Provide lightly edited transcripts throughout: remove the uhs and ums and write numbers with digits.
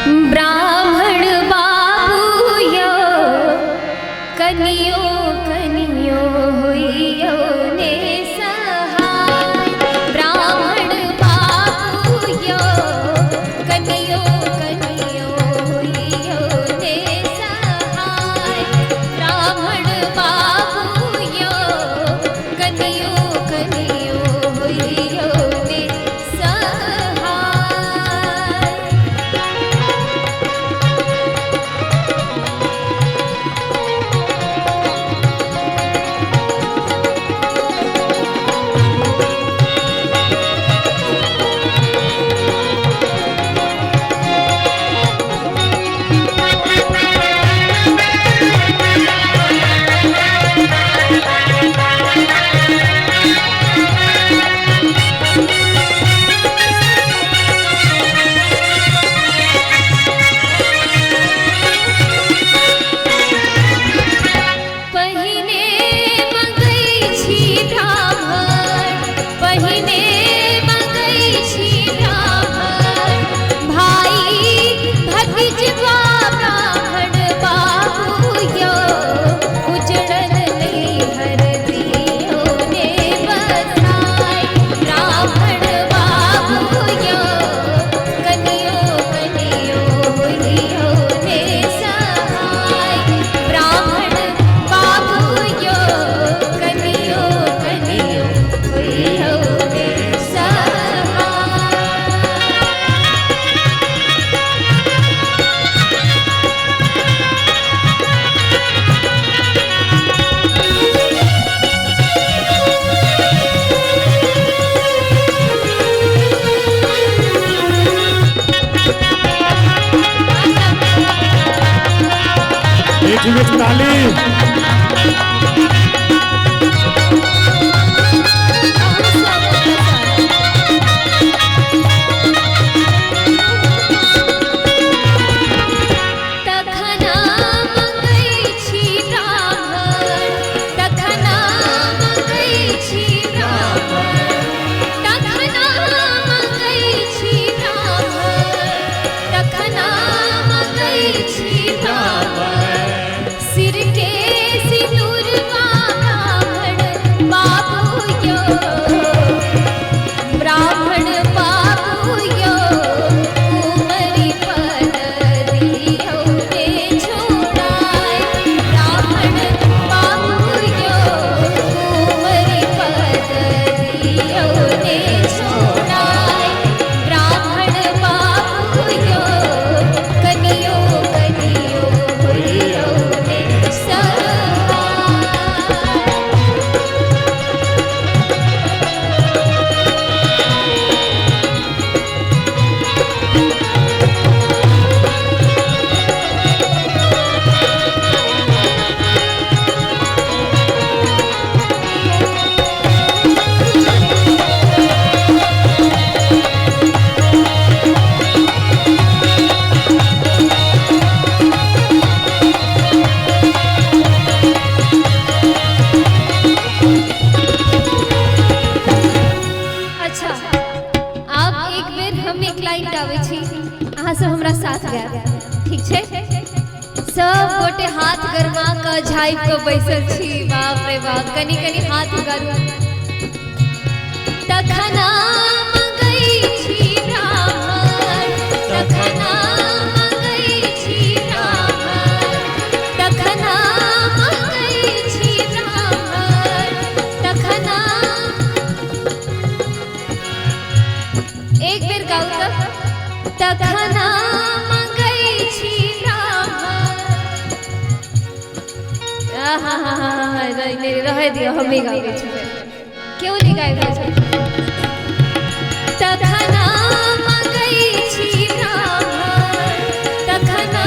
ब्राह्मण बाबू यौ कनियो कनियो होइयौ ने सहाय। ब्राह्मण बाबू यौ कनियो कनियो होइयौ ने सहाय। ब्राह्मण बाबू यौ कनियो कनियो होइयौ ने सहाय। पहिने मगै छी ब्राह्मण, पहिने मगै छी ब्राह्मण, भाई भतिजवा ब्राह्मण बाबू यौ उजड़ल नैहर दियौ ने बसाय। ब्राह्मण बाबू यौ कनियो कनियो होइयौ ने सहाय। ब्राह्मण बाबू यौ कनियो कनियो होइयौ ने सहाय। एक मिनट ताली। तखना मगै छी ब्राह्मण, तखना मगै छी ब्राह्मण, तखना मगै छी ब्राह्मण, तखना मगै छी ब्राह्मण, सिर के सिन्दूरवा ब्राह्मण बाबू यौ, ब्राह्मण बाबू यौ कुमरि पद दियौ ने छोड़ाय। ब्राह्मण बाबू यौ कुमरि पद दियौ ने छोड़ाय। ब्राह्मण बाबू यौ कनियो कनियो होइयौ ने सहाय। अच्छा, आब एक बेर हम एक लाइन गाबै छी, अहाँ सब हमरा साथ गायब, ठीक छै? सब गोटे हाथ गरमा कऽ झाँपि कऽ बैसल छी। बाप रे बाप, कनि कनि हाथ गरम। तखना मगै छी ब्राह्मण, तखना मगै छी ब्राह्मण, तखना मगै छी ब्राह्मण, तखना। एक बेर गाउ तऽ। तखना मगै छी ब्राह्मण। आहा हा हा हा, नहि नहि, रहै दियौ, हमही गाबै छी, केओ नहि गाबि रहल छै। तखना मगै छी ब्राह्मण, तखना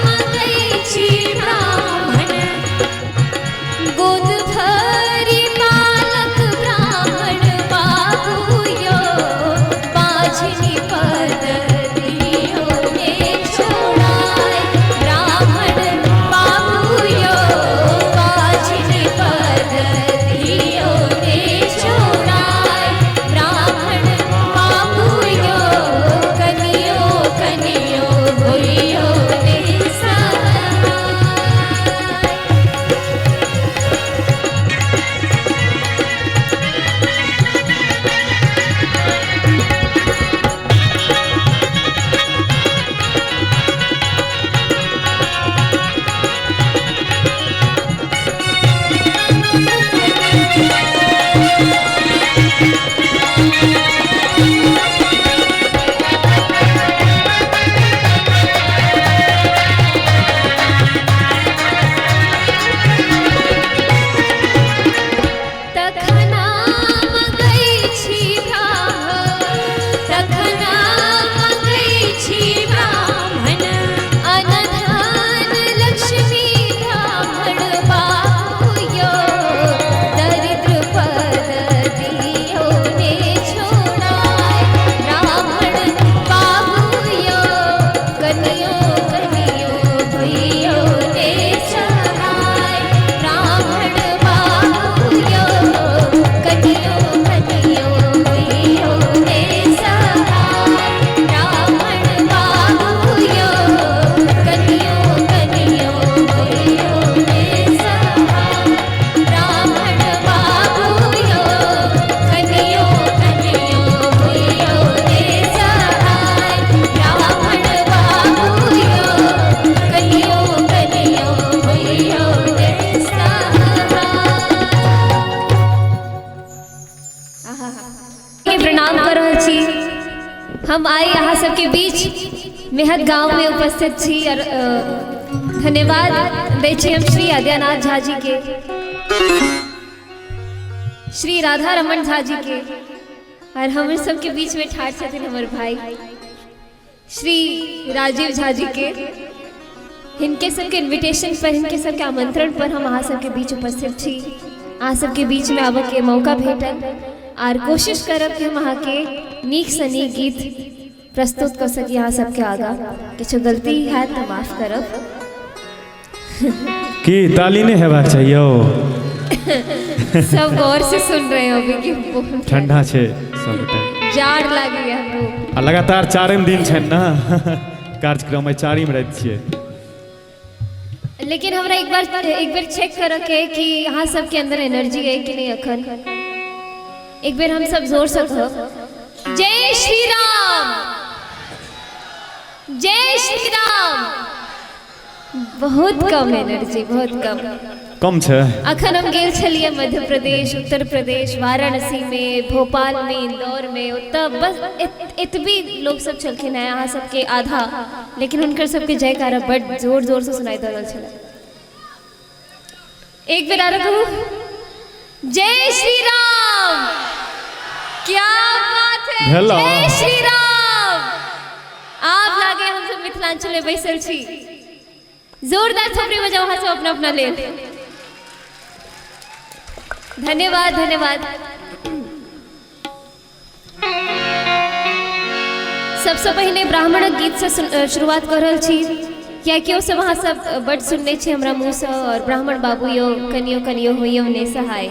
मगै छी ब्राह्मण, गोद भरि बालक ब्राह्मण बाबू यौ बाझनी पद दियौ ने छोड़ाय। ब्राह्मण बाबू यौ बाझनी पद दियौ ने छोड़ाय। हम आइ अहाँ सबके बीच मेहत गाँव में उपस्थित छी और धन्यवाद दै छी हम श्री आद्यानाथ झा जी के, श्री राधा रमन झा जी के, और हमर सबके बीच में ठाढ़ छथिन हमर भाई श्री राजीव झा जी के। हिनके सबके इन्विटेशन पर, हिनके सबके आमंत्रण पर हम अहाँ सबके बीच उपस्थित छी। अहाँ सबके बीच में आबऽ के मौका भेटल और कोशिश करब कि हम अहाँके नीक सँ नीक गीत प्रस्तुत कऽ सकी अहाँ सबके आगाँ। किछु गलती हैत तऽ माफ करब। की ताली नहि हेबाक चाहिए? सब गौर से सुन रहे हो अभी कि ठंडा छै सबटा, जाड़ लागि गया हमरो। आ लगातार चारिम दिन छनि ने कार्यक्रम, चारिम राति छियै। लेकिन हमरा एक बार चेक करऽ के कि अहाँ सबके अंदर एनर्जी है कि नहीं। अखन एक बेर हम सब जोर से कहब, जय श्री राम, जय श्री राम। बहुत कम एनर्जी, बहुत कम। कम छै। अखन हम गेल छलियै मध्य प्रदेश, उत्तर प्रदेश, वाराणसी में, भोपाल में, इंदौर में, ओतऽ बस एतबी लोग सब छलखिन हेँ, अहाँ सबके आधा, लेकिन हुनकर सबके जयकारा बड जोर जोर से सुनाई दऽ रहल छलै। एक बेर आरो कहू, जय श्री राम। क्या बात है, भेलौ। जय श्री राम। आब लागे हम सब मिथिलांचल में बैसल छी। जोरदार थोपड़ी बजाओ अहाँ सब अपना अपना लेल। धन्यवाद, धन्यवाद। सबसँ पहिने ब्राह्मणक गीतसँ शुरुआत कऽ रहल छी, कियाकि ओ सब अहाँ सब बड्ड सुनने छी हमरा मुँहसँ। और ब्राह्मण बाबू यौ कनियो कनियो होइयौ ने सहाय।